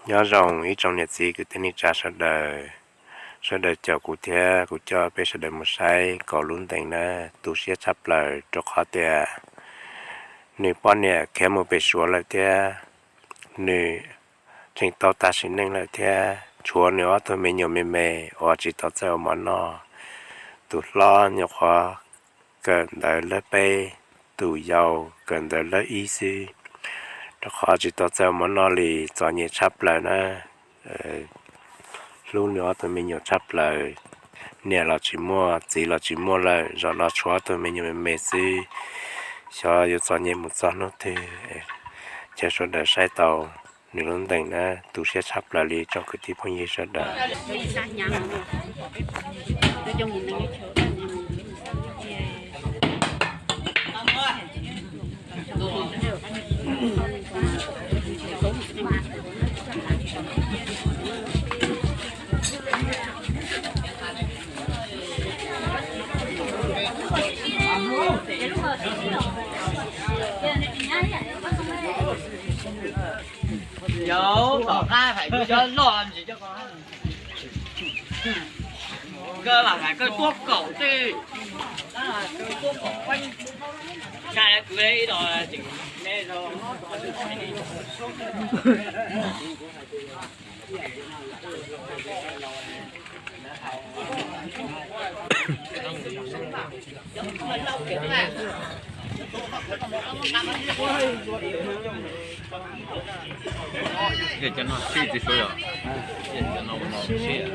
Nyob zoo ib tsoom niam txiv kwv tij neej tsa sawv daws, sawv daws caum kuv thiab kuv coj peb sawv daws mus saib Kaus lub ntees na, tu siab tshaj plaws rau qhov tias nws poj niam khiav mus pem Suav lawm thiab, nws tseem tau tag sim neej lawm thiab, tshuav nws ob tug me nyuam me me uas tsis tau txawj ua mov noj. Tus hlob nyuam qhuav kawm ntawv lab peb, tus yau kawm ntawv lab ib xwb, rau qhov tsis tau txawj ua mov noj li, txom nyem tshaj plaws na. Hlub nws ob tug me nyuam tshaj plaws, niam los tsis muaj, txiv los tsis muaj lawm, zaum no tshuav ob tug me nyuam me me xwb, xyov yuav txom nyem mus txog hnub twg. Cia sawv daws saib tau nws lub ntees na, tu siab tshaj plaws li tsoom kwv tij phooj ywg sawv daws. Yog tom qab hais kuv cov loj ntsis coj ko, koj lam hais koj tuab kaum twg, tshaj kwv ib los tseem ne. Cov no sib txiv suav yog, cov no ua no sib.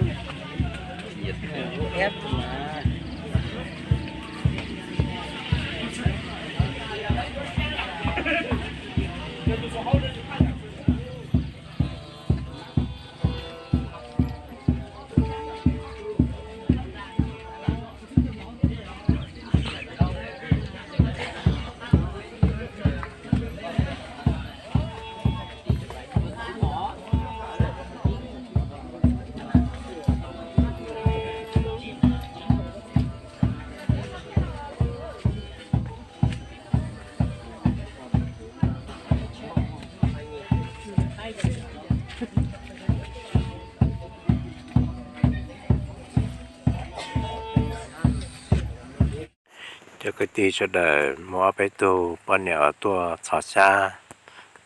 Cov kwv tij sawv daws, muaj ob peb tug poj niam uas tuaj txhos xyab.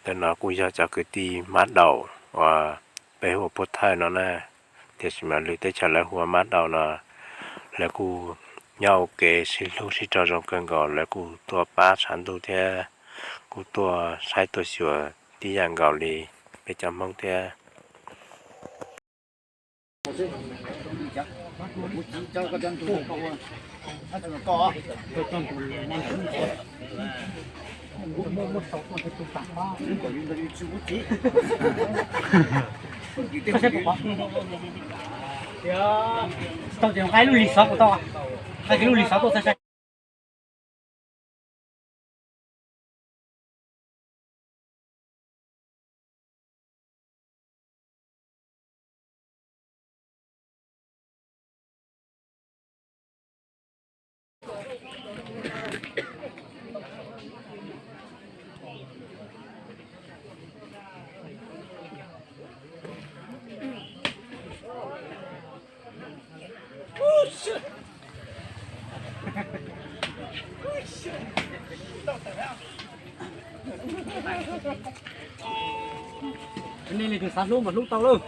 Ntawm no kuj yog cov kwv tij Mab Daum uas peb hu ua Pub Thawj no na, tiam sis mas lwm teb chaws lawv hu ua Mab Daum no. Lawv kuj nyob ua ke sib hlub sib raug zoo kawg nkaus, lawv kuj tuaj pab tshav ntuj thiab kuj tuaj saib tuaj xyuas tib yam nkaus li peb cov Hmoob thiab. Tau tias nqa ib lub lis xov kuv tau, nqa kiag lub lis xov tuaj txhais. Nej leej twg xav hlub mas hlub tau lauj.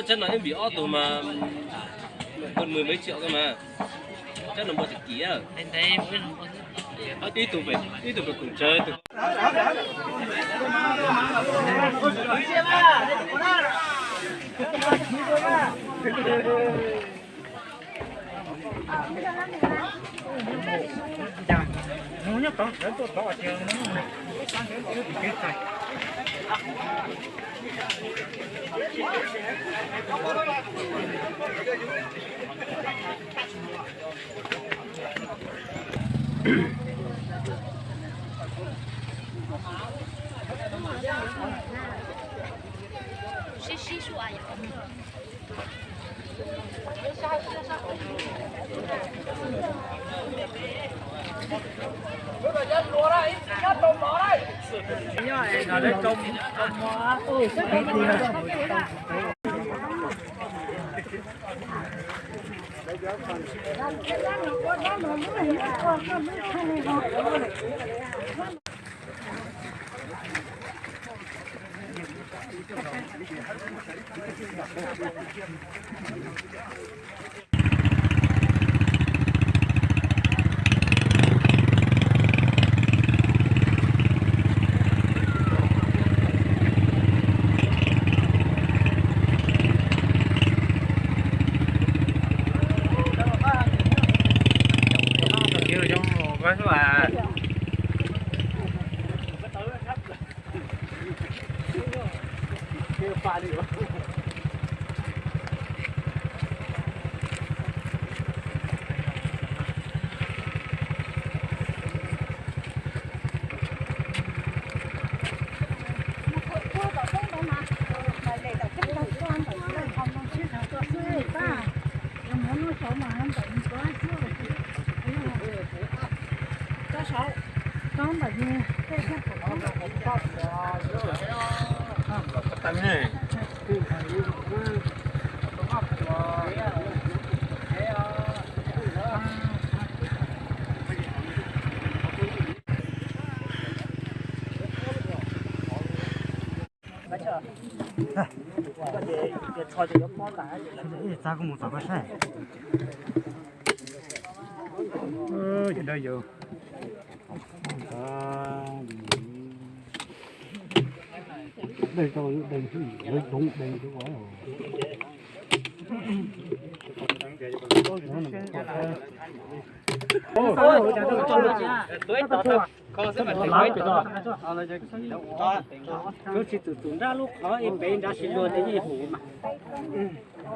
Tsab no ib npis ob tug mas, tus mười mấy triệu cơ mà. Tsab no npua txim kis. Ib tug, ib tug pem koom tsawv tus. Ib txav kuv mus tom koj saib. Ub, yog dawb yau. Deeg rau deeg, lawv doov deeg rau. Tsis tus tus nrab lub qhov es pem nrad sib luag tej yeej huv mas.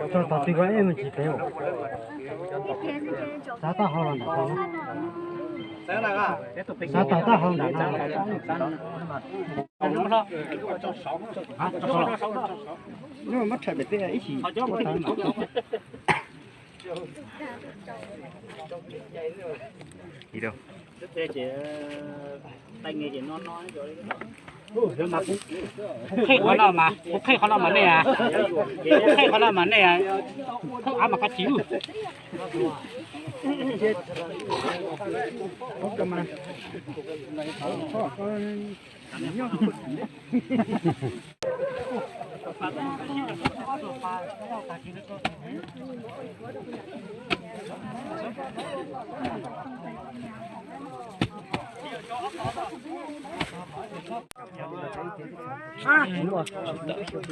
Tso tom tw ko ib me ntsis pem. Xav tau hau los nram no. Xav tau tau hau nram no. Muab rhais pem tej ib chim. Kuv qhib qhov no mas, kuv qhib qhov no mas nej, kuv qhib qhov no mas nej, thoob av mas koj tsis lug.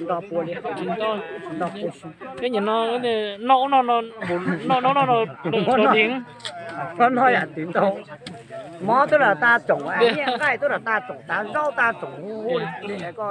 Nto pua li. Nto pua. Peb nyuam no noj ub noj no, noj no no, no no yam twv ntau. Mov twb lam tag tsoom, nqaij twb lam tag tsoom, tav zaub tag tsoom hu hu li ko.